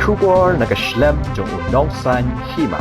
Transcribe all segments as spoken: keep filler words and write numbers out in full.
Khubor na ka shlem jong u nongsan hima.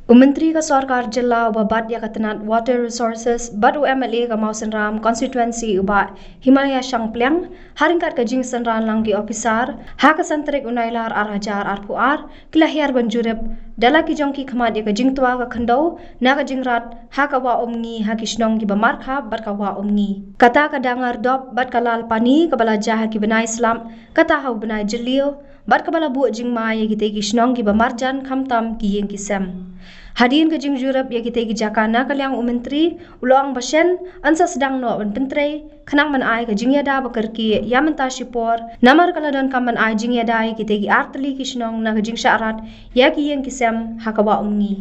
U Myntri ka Sorkar Jylla uba bat ïa ka tnat Water Resources bad u M L A ka Mawsynram Constituency u Bah Himaya Shangpliang, ha ryngkat ka jingsynran lang ki ophisar, ha ka san tarik u Nailar ar hajar arphew ar, ki la hiar ban jurip da la ki jong ki khmat ïa ka jingtwa ka khyndew na ka jingrat ha ka Wah Umngi ha ki shnong kiba markhap bad ka Wah Umngi. Kata ka Dangar Dop bad ka Lal Pani kaba la jia ha ki bnai slap, kata ha u bnai Jylliew, bad kaba la buh jingma ïa kitei ki shnong kiba marjan khamtam ki ïing ki sem. Hadien ka jingjurip ïa kitei ki jaka na ka liang u Myntri u la ong ba shen yn sa sdang noh ban pyntrei khnang ban ai ka jingïada ba kyrkieh ïa mynta shipor, namar ka la donkam ban ai jingïada ïa kitei ki artylli ki shnong na ka jingshah rat ïa ki ïing ki sem ha ka Wah Umngi.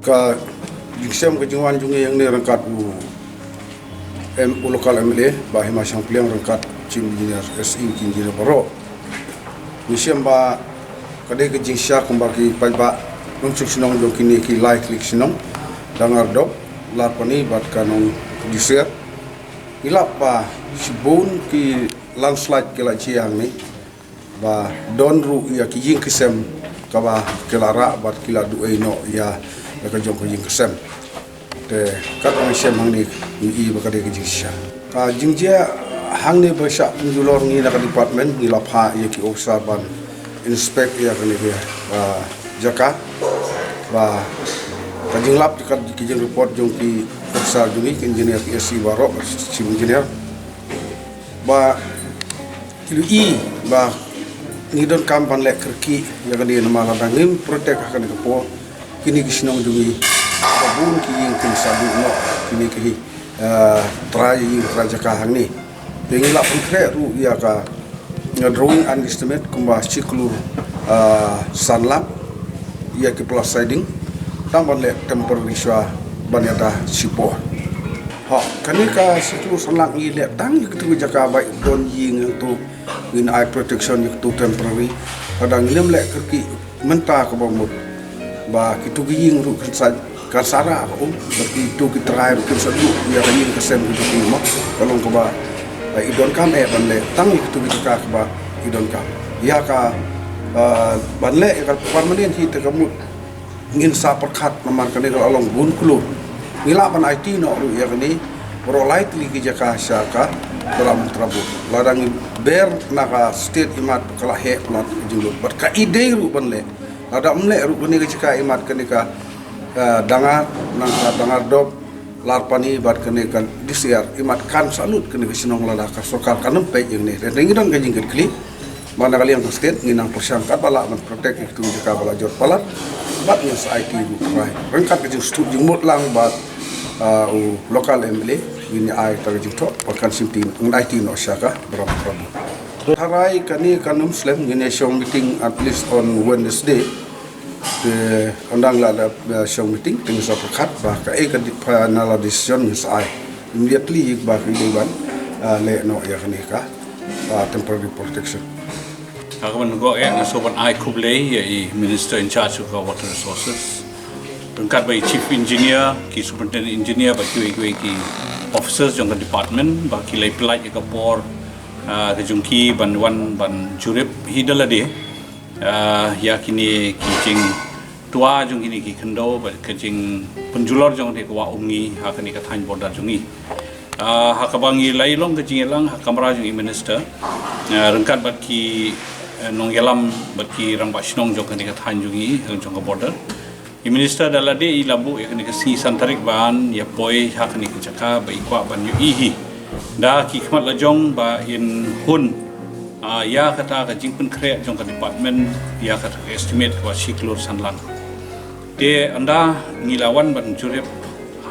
Ka jingshem ka jingwan jong ngi hangne ryngkat u em u local M L A, Bah Hima Shangpliang ryngkat Chief Engineer, S E, ki engineer baroh. Ngi shem ba ka dei ka jingshah kumba ki paidbah nongshong shnong jong kine ki lai tylli ki shnong, Dangar Dop, Lal Pani bad ka Nongdiser. Ngi lap ba shibun ki landslide ki la jia hangne. Ba don ruh ïa ki ïing ki sem kaba ki la rah bad ki la duh ei noh ïa la ka jong ka ïing ka sem. Te katba ngi shem hangne ngi i ba ka dei ka jingshisha. Ka jingjia hangne ba shah pynjulor ngi na ka department ngi la phah ïa ki officer ban inspect ïa kane ka jaka. Ba ka jinglap ka ki jingreport jong ki officer jong ngi ki engineer ki S C baroh, chief engineer. Ba ki la i ba ngi donkam ban leh kyrkieh ïa kane namar lada ngim protect ha kane ka por kine ki shnong jong ngi ba bun ki ïing kin sa duh noh kine ki trai ïing trai jaka hangne. Te ngi la pynkhreh ruh ïa ka drawing and estimate kumba shi klur san lak ïa ki pla siding tang ban leh temporary shuwa ban ïada shi por. Ha kane ka shi klur san lak ngi leh tang ïa kitu ki jaka ba don ïing ïa kitu ngin ai protection ïa kitu temporary. Lada ngim leh kyrkieh mynta kaba mut ba kitu ki ïing ruh kan sa kan sa rah um ba kitu ki trai ruh kan sa duh ïa ka ïing ka sem kitu ki mo ka long kaba i donkam eh ban leh tang ïa kitu ki jaka kaba i donkam ïa ka ban leh ïa ka permanent hi te ka mut ngin sa pyrkhat namar kane ka la long bun klur. Ngi lah ban aiti noh ruh ïa kane baroh lai tylli ki jaka sha ka Bram Trabut. Lada ngi ber na ka state imat ka la heh pynat ka jinglut bad ka i dei ruh ban leh. Lada ym leh ruh kane ka jaka imat kane ka Dangar nang ka Dangar Dop Larpani bad kane ka D C R imat kan sa lut kane ka shnong lada ka sorkar kan ym peit ïa kane. Te ngi don ka jingkitkhlieh. Ba na ka liang ka state ngi nang pyrshang katba lah ban protect ïa kitu ki jaka ba la jot palat bad ngin sa aiti ruh trai ryngkat ka jingstad jingmut lang bad u local M L A ngin ai ta ka jingthoh ba kan shim ti ngin aiti noh sha ka Bram Trabut. Tharai kane kan ym slem ngin ïa shong meeting at least on Wednesday. Te ynda la da shong meeting te ngin sa pyrkhat ba kaei ka final decision ngin sa ai immediately ba ka dei ban leh noh ïa kane ka temporary protection. Ka ban go eh nga sngewbha ban ai khublei ïa i Minister in charge of Water Resources ryngkat bad i Chief Engineer, ki Superintendent Engineer bad kiwei kiwei ki officers jong ka department ba ki la pyllait ïa ka por ka jong ki ban wan ban jurip hi da lade ïa kine ki jing twa jong kine ki khyndew bad ka jingpynjulor jong kane ka Wah Umngi ha kane ka thaiñ border jong ngi. Ha kaba ngi la ïalong ka jingïalang ha kamra jong i Minister ryngkat bad ki nongïalam bad ki rangbah shnong jong kane ka thaiñ jong ngi jong ka border. I Minister da lade i la buh ïa kane ka sngi san tarik ban ïa poi ha kane ka jaka ba i kwah ban ïohi hi da ki khmat la jong ba in hun ïa kata ka jingpynkhreh jong ka department ïa kata ka estimate kaba shi klur san lak. Te ynda ngi la wan ban jurip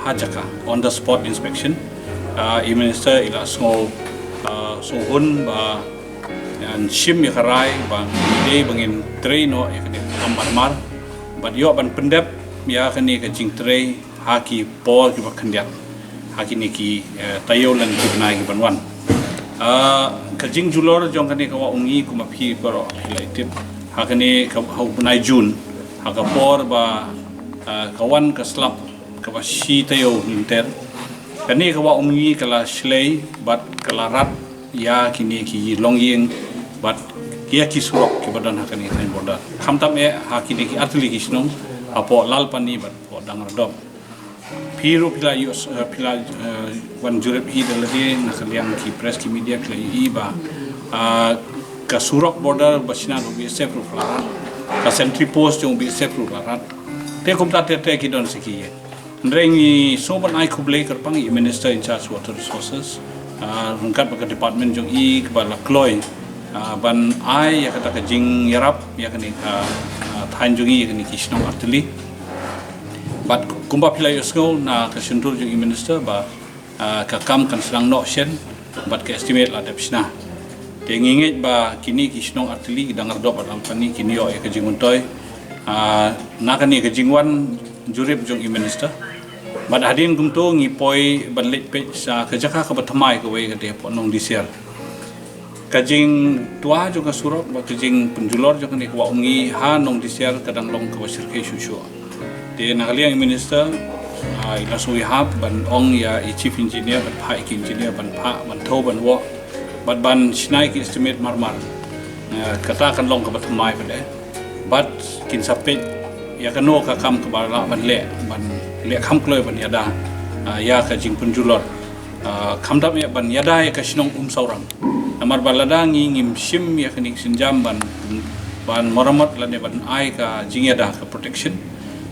ha jaka on the spot inspection. I Minister i la sngew sngewhun ba ngan shim ïa ka rai ba ngi dei ba ngin trei noh ïa kane ka kam marmar bad ïoh ban pyndep ïa kane ka jingtrei ha ki por kiba khyndiat ha kine ki taïew lane ki bnai kiban wan. Ka jingjulor jong kane ka Wah Umngi kumba phi baroh phi la tip ha kane ka ha u bnai June ha ka por ba ka wan ka slap kaba shi taïew lynter. Kane ka Wah Umngi ka la shlei bad ka la rat ïa kine ki longïing bad ïa ki surok kiba don ha kane ka thaiñ border khamtam eh ha kine ki artylli ki shnong hapoh Lalpani bad hapoh Dangar Dop. Phi ruh phi la ïoh phi la wan jurip hi da lade na ka liang ki press ki media phi la ïohi ba ka surok border ba shna da u B S F ruh ka la rat, ka sentry post jong u B S F ruh ka la rat. Te kumta te te ki don sa ki ïing. Hynrei ngi sngewbha ban ai khublei kyrpang ïa i Minister in charge Water Resources ryngkat bad ka department jong i kaba la kloi ban ai ïa kata ka jingïarap ïa kane ka thaiñ jong i ïa kane ki shnong artylli. Bad kumba phi la ïohsngew na ka shyntur jong i Minister ba ka kam kan sdang noh shen bad ka estimate la dep shna. Te ngi ngeit ba kine ki shnong artylli ki Dangar Dop bad Lalpani kin ïoh ïa ka jingmyntoi na kane ka jingwan jurip jong i Minister. Bad hadien kumto ngi poi ban leit peit sa ka jaka kaba thymmai kawei ka dei hapoh Nongdisiar. Ka jingtwa jong ka surok bad ka jingpynjulor jong kane ka Wah Umngi ha Nongdisiar ka dang long kaba shyrkhei shuh shuh. Te na ka liang i Minister i la sngew ïahap ban ong ïa i Chief Engineer ban phah ïa ki engineer ban phah ban thew ban wok bad ban shna ïa ki estimate marmar. Kata kan long kaba thymmai pat eh. Bad kin sa peit ïa kano ka kam kaba lah ban leh, ban leh kham kloi ban ïada, ah, ïa ka jingpynjulor. Ah, kham dap ïa ban ïada ïa ka shnong Umsawrang. Namar ba lada ngi ngim shim ïa kane ka sienjam ban, ban maramot lane ban ai ka jingïada ka protection.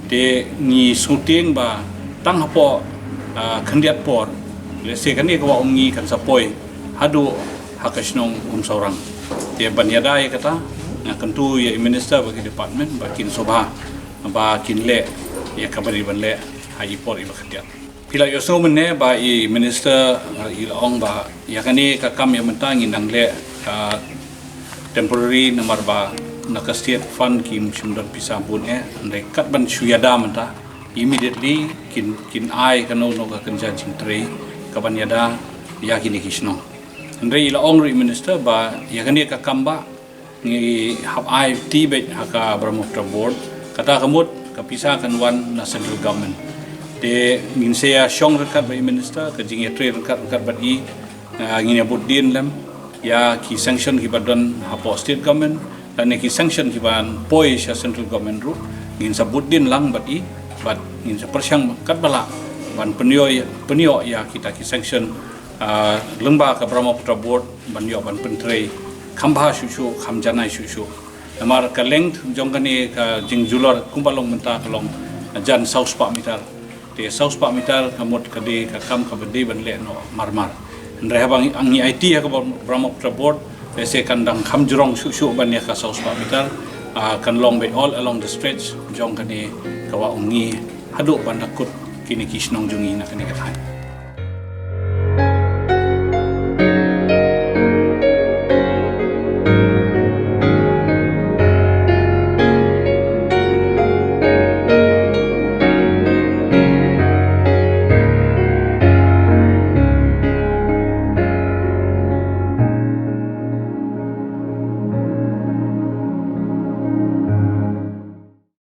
Te ngi sngewtieng ba tang hapoh, ah, khyndiat por, lehse kane ka Wah Umngi kan sa poi haduh ha ka shnong Umsawrang. Te ban ïada ïa kata, nga kyntu ïa i minister bad ki department ba kin sngewbha ba kin leh ïa kaba dei ban leh ha i por iba khyndiat. Phi la ïohsngew mynne ba i minister, uh, i la ong ba ïa kane ka kam ïa mynta ngi nang leh, uh, temporary namar ba na ka state fund kim shym don pisa bun eh, hynrei kat ban shu ïada mynta immediately kin, kin ai kano kano ka kynja jingtrei kaban ïada ïa kine ki shnong. Hynrei i la ong ruh i minister ba ïa kane ka kam ba ngi hap ai ti beit ha ka Brahmaputra Board, kata ka mut ka pisa kan wan na central government. Te ngin sa ïa shong ryngkat bad i minister, ka jingïatrei ryngkat ryngkat bad i, ah, ngin ïa bud dien lem ïa ki sanction kiba don hapoh state government lane ki sanction kiba poi sha central government ruh, ngin sa bud dien lang bad i, bad ngin sa pyrshang katba lah ban pynïoh, pynïoh ïa kita ki sanction, ah, lyngba ka Brahmaputra Board ban ïoh ban pyntrei kham bha shuh shuh, kham janai shuh shuh. Namar ka length jong kane ka jingjulor kumba long mynta ka long jan saw spah meter. Te saw spah meter ka mut ka dei ka kam kaba dei ban leh noh marmar. Hynrei haba ngi, ngi aiti ha ka Brahmaputra Board, lehse kan dang kham jrong shuh shuh ban ïa ka saw spah meter, ah, kan long beit all along the stretch jong kane ka Wah Umngi haduh ban da kut kine ki shnong jong ngi na kane ka thaiñ.